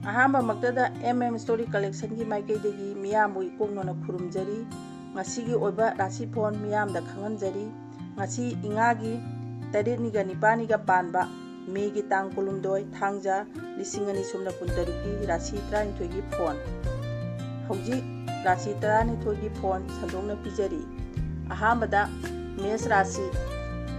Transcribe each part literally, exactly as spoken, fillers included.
ꯑꯍꯥꯟꯕꯃꯛꯇꯗ M M Story Collectionꯒꯤ ꯃꯥꯏꯀꯩꯗꯒꯤ ꯃꯤꯌꯥꯝꯕꯨ ꯏꯀꯣꯛꯅꯅ ꯈꯨꯔꯨꯝꯖꯔꯤ꯫ ꯉꯁꯤꯒꯤ ꯑꯣꯏꯕ ꯔꯥꯁꯤꯐꯣꯟ ꯃꯤꯌꯥꯝꯗ ꯈꯪꯍꯟꯖꯔꯤ꯫ ꯉꯁꯤ ꯏꯉꯥꯒꯤ ꯇꯔꯦꯠꯅꯤꯒ ꯅꯤꯄꯥꯜꯅꯤꯒ ꯄꯥꯟꯕ ꯃꯦꯒꯤ ꯇꯥꯡ ꯀꯨꯟꯍꯨꯝꯗꯣꯏ, ꯊꯥꯡꯖ, ꯂꯤꯁꯤꯡ ꯑꯅꯤ ꯁꯨꯞꯅ ꯀꯨꯟꯇꯔꯨꯛꯀꯤ ꯔꯥꯁꯤ ꯇꯔꯥꯅꯤꯊꯣꯏꯒꯤ ꯐꯣꯟ꯫ ꯍꯧꯖꯤꯛ ꯔꯥꯁꯤ ꯇꯔꯥꯅꯤꯊꯣꯏꯒꯤ ꯐꯣꯟ ꯁꯟꯗꯣꯛꯅ ꯄꯤꯖꯔꯤ꯫ ꯑꯍꯥꯟꯕꯗ ꯃꯦꯁ ꯔꯥꯁꯤ꯫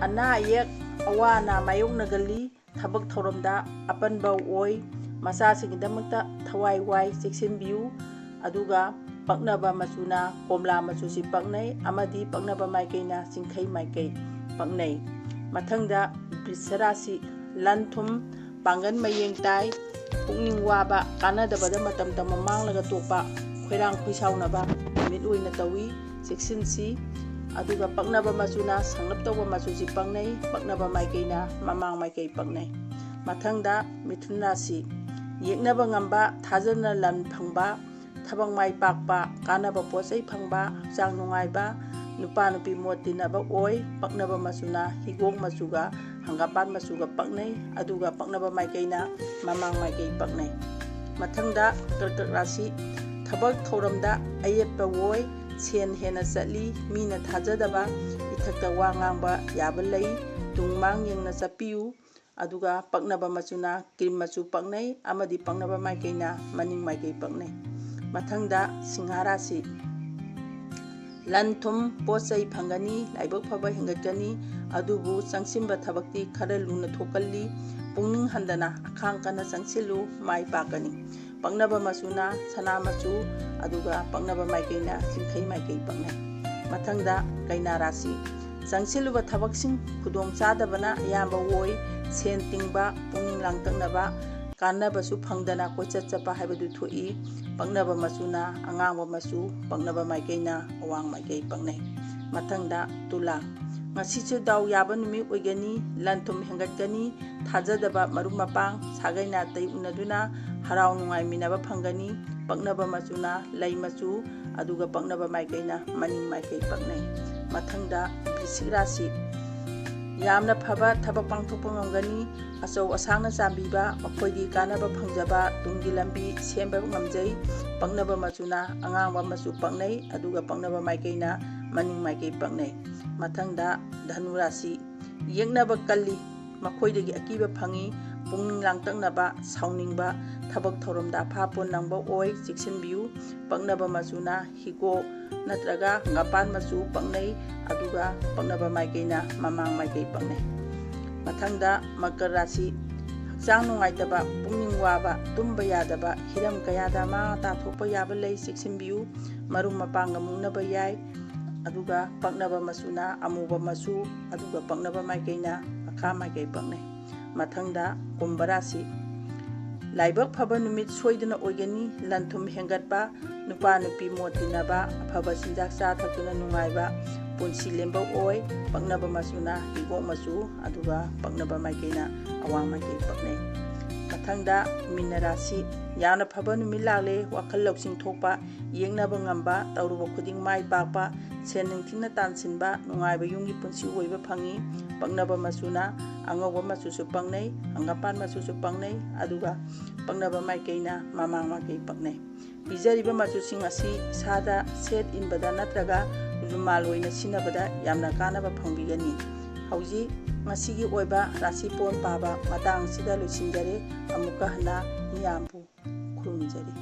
ꯑꯅꯥ ꯑꯌꯦꯛ, ꯑꯋꯥ ꯑꯅꯥ ꯃꯥꯌꯣꯛꯅꯒꯜꯂꯤ꯫ ꯊꯕꯛ ꯊꯧꯔꯝꯗ ꯑꯄꯟꯕ ꯑꯣꯏ꯫ ꯃꯆꯥꯁꯤꯡꯒꯤꯗꯃꯛꯇ ꯊꯋꯥꯏ ꯋꯥꯏ, ꯆꯦꯛꯁꯤꯟꯕꯤꯌꯨ꯫ ꯑꯗꯨꯒ ꯄꯛꯅꯕ ꯃꯆꯨꯅ ꯀꯣꯝꯂꯥ ꯃꯆꯨꯁꯤ ꯄꯛꯅꯩ, ꯑꯃꯗꯤ ꯄꯛꯅꯕ ꯃꯥꯏꯀꯩꯅ ꯆꯤꯡꯈꯩ ꯃꯥꯏꯀꯩ ꯄꯛꯅꯩ꯫ ꯃꯊꯪꯗ ꯕ꯭ꯔꯤꯁ ꯔꯥꯁꯤ꯫ ꯂꯟ ꯊꯨꯝ, ꯄꯥꯡꯒꯜ ꯃꯌꯦꯡ ꯇꯥꯏ, ꯄꯨꯛꯅꯤꯡ ꯋꯥꯕ, ꯀꯥꯟꯅꯗꯕꯗ ꯃꯇꯝ ꯇꯝꯕ ꯃꯥꯡꯂꯒ ꯇꯣꯛꯄ, ꯈꯣꯏꯔꯥꯡ ꯈꯣꯏꯁꯥꯎꯅꯕ ꯅꯨꯃꯤꯠ ꯑꯣꯏꯅ ꯇꯧꯏ꯫ ꯆꯦꯛꯁꯤꯟꯁꯤ꯫ ꯑꯗꯨꯒ ꯄꯛꯅꯕ ꯃꯆꯨꯅ ꯁꯪꯂꯞ ꯇꯧꯕ ꯃꯆꯨꯁꯤ ꯄꯛꯅꯩ, ꯄꯛꯅꯕ ꯃꯥꯏꯀꯩꯅ ꯃꯃꯥꯡ ꯃꯥꯏꯀꯩ ꯄꯛꯅꯩ꯫ ꯃꯊꯪꯗ ꯃꯤꯊꯨꯟ ꯔꯥꯁꯤ꯫ ꯌꯦꯛꯅꯕ ꯉꯝꯕ, ꯊꯥꯖꯅ ꯂꯟ ꯐꯪꯕ, ꯊꯕꯛ ꯃꯥꯏ ꯄꯥꯛꯄ, ꯀꯥꯟꯅꯕ ꯄꯣꯠ ꯆꯩ ꯐꯪꯕ, ꯍꯛꯆꯥꯡ ꯅꯨꯡꯉꯥꯏꯕ, ꯅꯨꯄꯥ ꯅꯨꯄꯤ ꯃꯣꯠ ꯇꯤꯟꯅꯕ ꯑꯣꯏ꯫ ꯄꯛꯅꯕ ꯃꯆꯨꯅ ꯍꯤꯒꯣꯛ ꯃꯆꯨꯒ ꯍꯪꯒꯥꯝꯄꯥꯟ ꯃꯆꯨꯒ ꯄꯛꯅꯩ, ꯑꯗꯨꯒ ꯄꯛꯅꯕ ꯃꯥꯏꯀꯩꯅ ꯃꯃꯥꯡ ꯃꯥꯏꯀꯩ ꯄꯛꯅꯩ꯫ ꯃꯊꯪꯗ ꯀꯔꯀꯠ ꯔꯥꯁꯤ꯫ ꯊꯕꯛ ꯊꯧꯔꯝꯗ ꯑꯌꯦꯠꯄ ꯑꯣꯏ, ꯁꯦꯟ ꯍꯦꯟꯅ ꯆꯠꯂꯤ, ꯃꯤꯅ ꯊꯥꯖꯗꯕ, ꯏꯊꯛꯇ ꯋꯥ ꯉꯥꯡꯕ ꯌꯥꯕ ꯂꯩ, ꯇꯨꯡ ꯃꯥꯡ ꯌꯦꯡꯅ ꯆꯠꯄꯤꯌꯨ꯫ ꯑꯗꯨꯒ ꯄꯛꯅꯕ ꯃꯆꯨꯅ ꯀ꯭ꯔꯤꯝ ꯃꯆꯨ ꯄꯛꯅꯩ, ꯑꯃꯗꯤ ꯄꯛꯅꯕ ꯃꯥꯏꯀꯩꯅ ꯃꯅꯤꯡ ꯃꯥꯏꯀꯩ ꯄꯛꯅꯩ꯫ ꯃꯊꯪꯗ ꯁꯤꯡꯍꯥ ꯔꯥꯁꯤ꯫ ꯂꯟ ꯊꯨꯝ ꯄꯣꯠ ꯆꯩ ꯐꯪꯒꯅꯤ, ꯂꯥꯏꯕꯛ ꯐꯕ ꯍꯦꯟꯒꯠꯀꯅꯤ, ꯑꯗꯨꯕꯨ ꯆꯪꯁꯤꯟꯕ ꯊꯕꯛꯇꯤ ꯈꯔ ꯂꯨꯅ ꯊꯣꯛꯀꯜꯂꯤ꯫ ꯄꯨꯛꯅꯤꯡ ꯍꯟꯗꯅ ꯑꯈꯥꯡ ꯀꯟꯅ ꯆꯪꯁꯤꯜꯂꯨ, ꯃꯥꯏ ꯄꯥꯛꯀꯅꯤ꯫ ꯄꯛꯅꯕ ꯃꯆꯨꯅ ꯁꯅꯥ ꯃꯆꯨ, ꯑꯗꯨꯒ ꯄꯛꯅꯕ ꯃꯥꯏꯀꯩꯅ ꯆꯤꯡꯈꯩ ꯃꯥꯏꯀꯩ ꯄꯛꯅꯩ꯫ ꯃꯊꯪꯗ ꯀꯩꯅꯥ ꯔꯥꯁꯤ꯫ ꯆꯪꯁꯤꯜꯂꯨꯕ ꯊꯕꯛꯁꯤꯡ ꯈꯨꯗꯣꯡ ꯆꯥꯗꯕꯅ ꯑꯌꯥꯝꯕ ꯑꯣꯏ꯫ ꯁꯦꯟ ꯇꯤꯡꯕ, ꯄꯨꯛꯅꯤꯡ ꯂꯥꯡꯇꯛꯅꯕ, ꯀꯥꯟꯅꯕꯁꯨ ꯐꯪꯗꯅ ꯀꯣꯏꯆꯠ ꯆꯠꯄ ꯍꯥꯏꯕꯗꯨ ꯊꯣꯛꯏ꯫ ꯄꯛꯅꯕ ꯃꯆꯨꯅ ꯑꯉꯥꯡꯕ ꯃꯆꯨ, ꯄꯛꯅꯕ ꯃꯥꯏꯀꯩꯅ ꯑꯋꯥꯡ ꯃꯥꯏꯀꯩ ꯄꯛꯅꯩ꯫ ꯃꯊꯪꯗ ꯇꯨꯂꯥ꯫ ꯉꯁꯤꯁꯨ ꯗꯥꯎ ꯌꯥꯕ ꯅꯨꯃꯤꯠ ꯑꯣꯏꯒꯅꯤ, ꯂꯟ ꯊꯨꯝ ꯍꯦꯟꯒꯠꯀꯅꯤ, ꯊꯥꯖꯗꯕ ꯃꯔꯨꯞ ꯃꯄꯥꯡ, ꯁꯥꯒꯩ ꯅꯥꯇꯩ ꯎꯅꯗꯨꯅ ꯍꯔꯥꯎ ꯅꯨꯡꯉꯥꯏꯃꯤꯟꯅꯕ ꯐꯪꯒꯅꯤ꯫ ꯄꯛꯅꯕ ꯃꯆꯨꯅ ꯂꯩ ꯃꯆꯨ, ꯑꯗꯨꯒ ꯄꯛꯅꯕ ꯃꯥꯏꯀꯩꯅ ꯃꯅꯤꯡ ꯃꯥꯏꯀꯩ ꯄꯛꯅꯩ꯫ ꯃꯊꯪꯗ ꯕ꯭ꯔꯤꯁꯤꯛ ꯔꯥꯁꯤ꯫ ꯌꯥꯝꯅ ꯐꯕ ꯊꯕꯛ ꯄꯥꯡꯊꯣꯛꯄ ꯉꯝꯒꯅꯤ꯫ ꯑꯆꯧ ꯑꯁꯥꯡꯅ ꯆꯥꯟꯕꯤꯕ, ꯃꯈꯣꯏꯒꯤ ꯀꯥꯟꯅꯕ ꯐꯪꯖꯕ ꯇꯨꯡꯒꯤ ꯂꯝꯕꯤ ꯁꯦꯝꯕ ꯉꯝꯖꯩ꯫ ꯄꯛꯅꯕ ꯃꯆꯨꯅ ꯑꯉꯥꯡꯕ ꯃꯆꯨ ꯄꯛꯅꯩ, ꯑꯗꯨꯒ ꯄꯛꯅꯕ ꯃꯥꯏꯀꯩꯅ ꯃꯅꯤꯡ ꯃꯥꯏꯀꯩ ꯄꯛꯅꯩ꯫ ꯃꯊꯪꯗ ꯙꯅꯨ ꯔꯥꯁꯤ꯫ ꯌꯦꯛꯅꯕ ꯀꯜꯂꯤ, ꯃꯈꯣꯏꯗꯒꯤ ꯑꯀꯤꯕ ꯐꯪꯏ꯫ ꯄꯨꯛꯅꯤꯡ ꯂꯥꯡꯇꯛꯅꯕ, ꯁꯥꯎꯅꯤꯡꯕ, ꯊꯕꯛ ꯊꯧꯔꯝꯗ ꯑꯐꯥꯄꯣꯟ ꯅꯪꯕ ꯑꯣꯏ, ꯆꯦꯛꯁꯤꯟꯕꯤꯌꯨ꯫ ꯄꯛꯅꯕ ꯃꯆꯨꯅ ꯍꯤꯒꯣꯛ ꯅꯠꯇ꯭ꯔꯒ ꯍꯪꯒꯥꯄꯥꯟ ꯃꯆꯨ ꯄꯛꯅꯩ, ꯑꯗꯨꯒ ꯄꯛꯅꯕ ꯃꯥꯏꯀꯩꯅ ꯃꯃꯥꯡ ꯃꯥꯏꯀꯩ ꯄꯛꯅꯩ꯫ ꯃꯊꯪꯗ ꯃꯀꯔ ꯔꯥꯁꯤ꯫ ꯍꯛꯆꯥꯡ ꯅꯨꯡꯉꯥꯏꯇꯕ, ꯄꯨꯛꯅꯤꯡ ꯋꯥꯕ, ꯇꯨꯝꯕ ꯌꯥꯗꯕ, ꯍꯤꯔꯝ ꯀꯌꯥꯗ ꯑꯃꯥꯡ ꯑꯇꯥ ꯊꯣꯛꯄ ꯌꯥꯕ ꯂꯩ, ꯆꯦꯛꯁꯤꯟꯕꯤꯌꯨ꯫ ꯃꯔꯨꯞ ꯃꯄꯥꯡꯒ ꯃꯨꯛꯅꯕ ꯌꯥꯏ꯫ ꯑꯗꯨꯒ ꯄꯛꯅꯕ ꯃꯆꯨꯅ ꯑꯃꯨꯕ ꯃꯆꯨ, ꯑꯗꯨꯒ ꯄꯛꯅꯕ ꯃꯥꯏꯀꯩꯅ ꯃꯈꯥ ꯃꯥꯏꯀꯩ ꯄꯛꯅꯩ꯫ ꯃꯊꯪꯗ ꯀꯨꯝꯚ ꯔꯥꯁꯤ꯫ ꯂꯥꯏꯕꯛ ꯐꯕ ꯅꯨꯃꯤꯠ ꯁꯣꯏꯗꯅ ꯑꯣꯏꯒꯅꯤ꯫ ꯂꯟ ꯊꯨꯝ ꯍꯦꯟꯒꯠꯄ, ꯅꯨꯄꯥ ꯅꯨꯄꯤ ꯃꯣꯠ ꯇꯤꯟꯅꯕ, ꯑꯐꯕ ꯆꯤꯟꯖꯥꯛ ꯆꯥ ꯊꯛꯇꯨꯅ ꯅꯨꯡꯉꯥꯏꯕ ꯄꯨꯟꯁꯤ ꯂꯦꯝꯕ ꯑꯣꯏ꯫ ꯄꯛꯅꯕ ꯃꯆꯨꯅ ꯍꯤꯒꯣꯛ ꯃꯆꯨ, ꯑꯗꯨꯒ ꯄꯛꯅꯕ ꯃꯥꯏꯀꯩꯅ ꯑꯋꯥꯡ ꯃꯥꯏꯀꯩ ꯄꯛꯅꯩ꯫ ꯃꯊꯪꯗ ꯃꯤꯅ ꯔꯥꯁꯤ꯫ ꯌꯥꯝꯅ ꯐꯕ ꯅꯨꯃꯤꯠ ꯂꯥꯛꯂꯦ꯫ ꯋꯥꯈꯜ ꯂꯧꯁꯤꯡ ꯊꯣꯛꯄ, ꯌꯦꯡꯅꯕ ꯉꯝꯕ, ꯇꯧꯔꯨꯕ ꯈꯨꯗꯤꯡ ꯃꯥꯏ ꯄꯥꯛꯄ, ꯁꯦꯟ ꯅꯤꯡꯊꯤꯅ ꯇꯥꯟꯁꯤꯟꯕ, ꯅꯨꯡꯉꯥꯏꯕ ꯌꯨꯝꯒꯤ ꯄꯨꯟꯁꯤ ꯑꯣꯏꯕ ꯐꯪꯏ꯫ ꯄꯛꯅꯕ ꯃꯆꯨꯅ ꯑꯉꯧꯕ ꯃꯆꯨꯁꯨ ꯄꯛꯅꯩ, ꯍꯪꯒꯥꯄꯥꯟ ꯃꯆꯨꯁꯨ ꯄꯛꯅꯩ, ꯑꯗꯨꯒ ꯄꯛꯅꯕ ꯃꯥꯏꯀꯩꯅ ꯃꯃꯥꯡ ꯃꯥꯏꯀꯩ ꯄꯛꯅꯩ꯫ ꯄꯤꯖꯔꯤꯕ ꯃꯆꯨꯁꯤꯡ ꯑꯁꯤ ꯏꯁꯥꯗ ꯁꯦꯠ ꯏꯟꯕꯗ ꯅꯠꯇ꯭ꯔꯒ ꯔꯨꯃꯥꯜ ꯑꯣꯏꯅ ꯁꯤꯖꯤꯟꯅꯕꯗ ꯌꯥꯝꯅ ꯀꯥꯟꯅꯕ ꯐꯪꯕꯤꯒꯅꯤ꯫ ꯍꯧꯖꯤꯛ ꯉꯁꯤꯒꯤ ꯑꯣꯏꯕ ꯔꯥꯁꯤ ꯄꯣꯟ ꯄꯥꯕ ꯃꯇꯥꯡ ꯑꯁꯤꯗ ꯂꯣꯏꯁꯤꯟꯖꯔꯦ꯫ ꯑꯃꯨꯛꯀ ꯍꯟꯅ ꯃꯤꯌꯥꯝꯕꯨ ꯈꯨꯔꯨꯝꯖꯔꯤ꯫